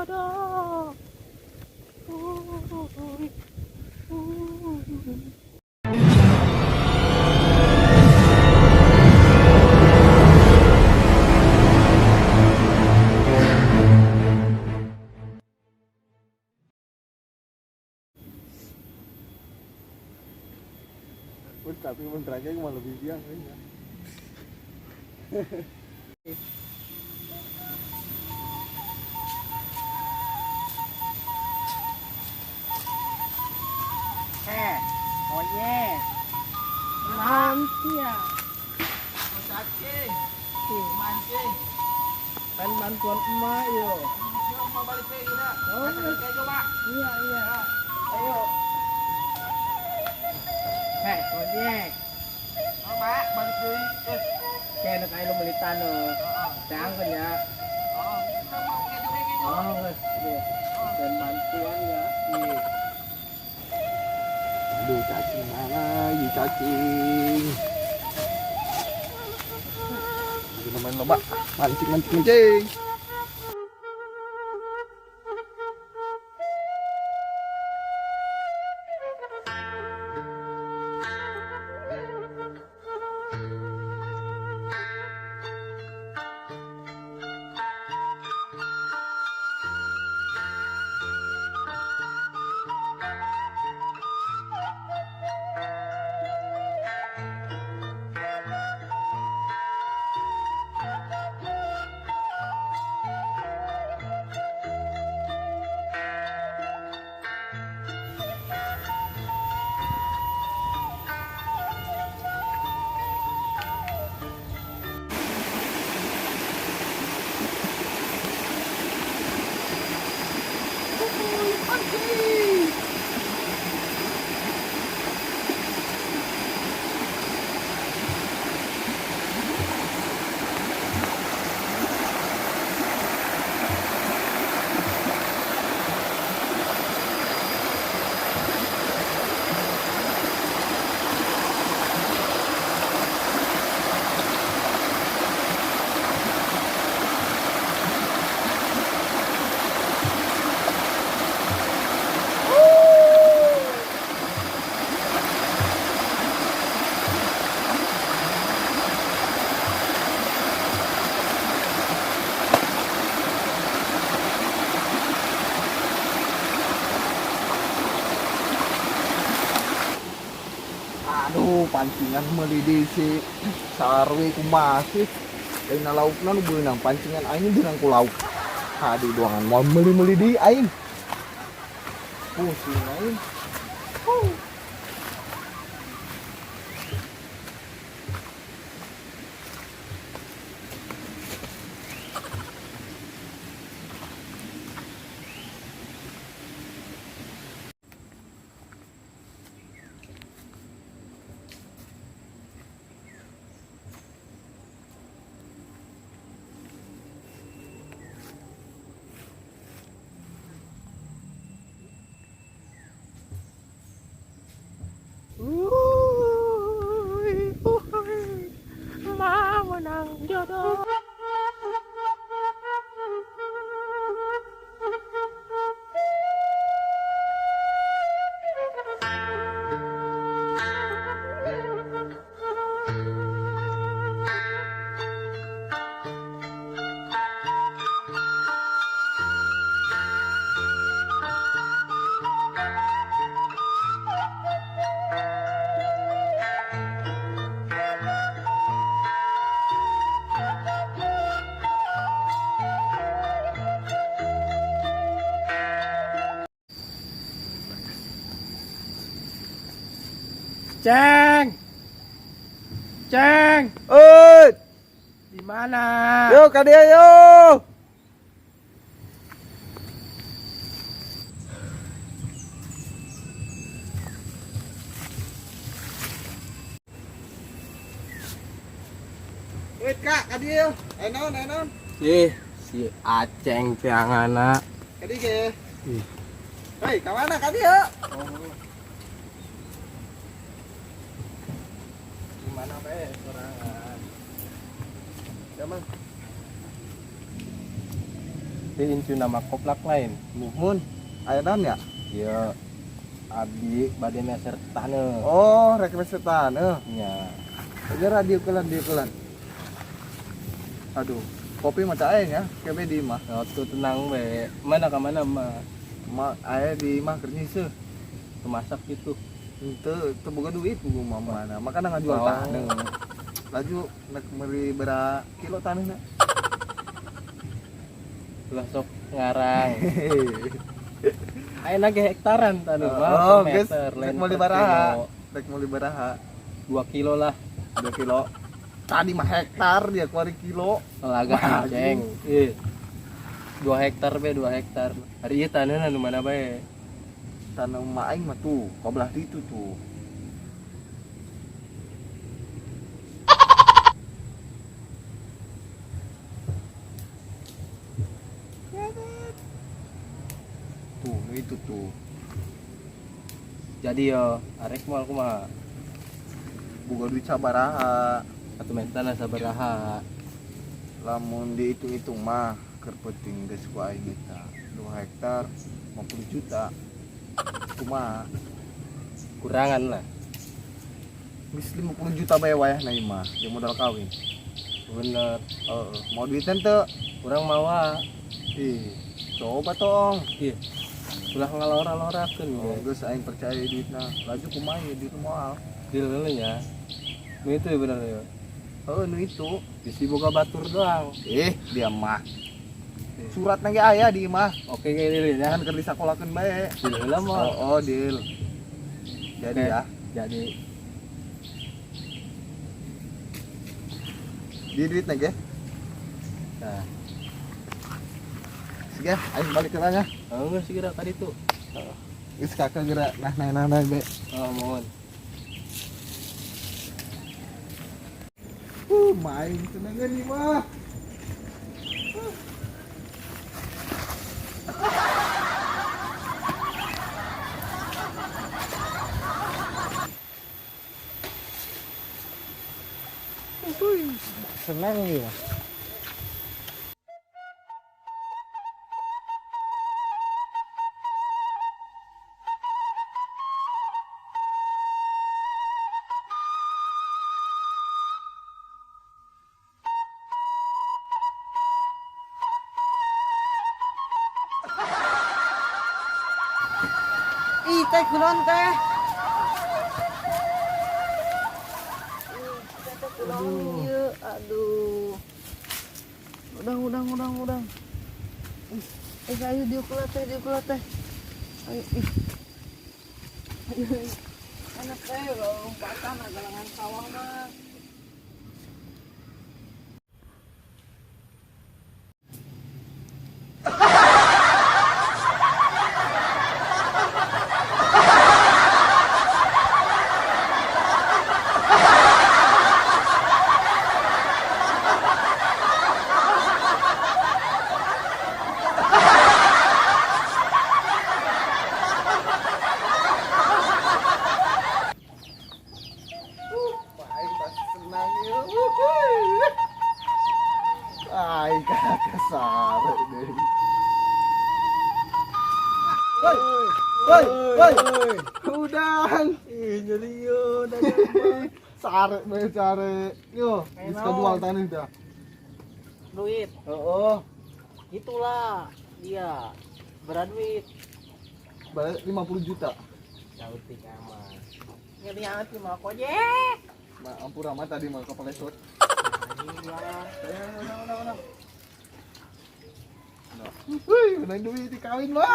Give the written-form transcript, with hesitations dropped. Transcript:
Jodoh. Uy, uy. Tapi mun terakhir mah lebih biang ya. Eh, oyek. Nanti ya. Cacing, mancing. Pengen bantuan emak yo. Yuk, mau balik ke gini. Oh, Kayak coba. Iya. Ayo. Hei, ojek. Oh, Pak, balik deui. Eh, Kayak anak ayo beli tanah. heeh. Jangan ya. Oh, kita mau kejo kejo. Oh, iya. Dan bantuan ya. Iya. Aduh, cacing mana lagi cacing. Lagi main loba, mancing mancing mancing. Mancing. Aduh, pancingan meuli di si sarwe kumaha sih. Lain laukna nu beunang pancingan aing beunang ku lauk. Aduh, doangan mau meuli-meuli di aing. Pusing aing. Huh. Uy, uy, mau menang jodoh. Ceng. Ceng, Eh, di mana? Yuk ka dieu yuk. Eh, Kak, ka dieu. Eh, naon, eh, naon? Ih, si Aceng tiang anak. Ka dieu ge. Ih. Hei, ka mana ka dieu? Oh. Di mana be sorangan? Ya, Mang. Teh incu nama koplak lain. Nuhun. Aya naon ya? Iya. Abdi bade meser taneuh. Oh, rek meser taneuh. Nya. Aja radio kelan, dia kelan. Aduh, kopi mah aya nya, kebe di imah. Oh, tuh tenang we. Mana ka mana mah? Ma aya di imah keur nyiseuh. Kemasak gitu. Henteu, teu boga duit buku mama mana. Makana ngajual taneuh. Laju nek meuli bera kilo taneuhna. Ulah sok ngarang. Ayeuna ge hektaran taneuh mah. Oh, geus meter, rek meuli baraha. Rek meuli baraha. 2 kilo lah. 2 kilo. Tadi mah hektar dia keluarin kilo. Laga ceng. Ih. 2 hektar be, 2 hektar. Hari ieu taneuhna nu mana bae? Taneuh mah aing mah tuh, ka belah ditu tuh. Tuh, nu itu tuh. Jadi yo, arek moal kumaha? Boga duit sabaraha. Atuh mentana sabaraha. Lamun dihitung-hitung mah keur penting geus ku aing eta 2 hektar 50 juta. Kumaha? Kurangan lah. Geus 50 juta bae wayahna ieu mah, jeung modal kawin. Bener. Heeh, mau duitnya teu? Kurang mawa. Ih, coba tong. Ih. Ulah ngalora-lorakeun. Oh, geus aing percaya duitna. Laju kumaha ieu duit moal. Deal heula nya. Nu itu ya bener ya. Heeh, nu itu. Bisi boga batur doang. Eh, dia mah. Suratna ge aya di imah. Oke ge deal ya. Kan keur disakolakeun bae. Deal heula mah. Oh, deal. Jadi oke, ya. Jadi. Di duitna ge. Nah. Sige, aing balik heula nya. Oh, geus geura ka ditu. Heeh. Geus kakak geura. Nah, nah, nah, nah, be. Oh, mohon. Main senengan nih mah. Seneng nih mah. Ih, teh kunaon teh? Teh kunaon ieu? Aduh. Udang. Ayo diuk heula teh, diuk heula teh. Ayo, ih. Ayo. Enak teh lompatan galangan sawah mah. Ay, kakasar deh. Woi, woi, woi. Udang. Ih, nyeri yo, Sare bae sare. Yo, geus kajual taneuh dah. Duit. Heeh. Itulah dia. Beraduit. Balik 50 juta. Sautik amat. Nyeri amat sih mah kojek. Ma ampun amat tadi mah kepelesot. Iya. Udah. Wih, menang duit dikawin mah.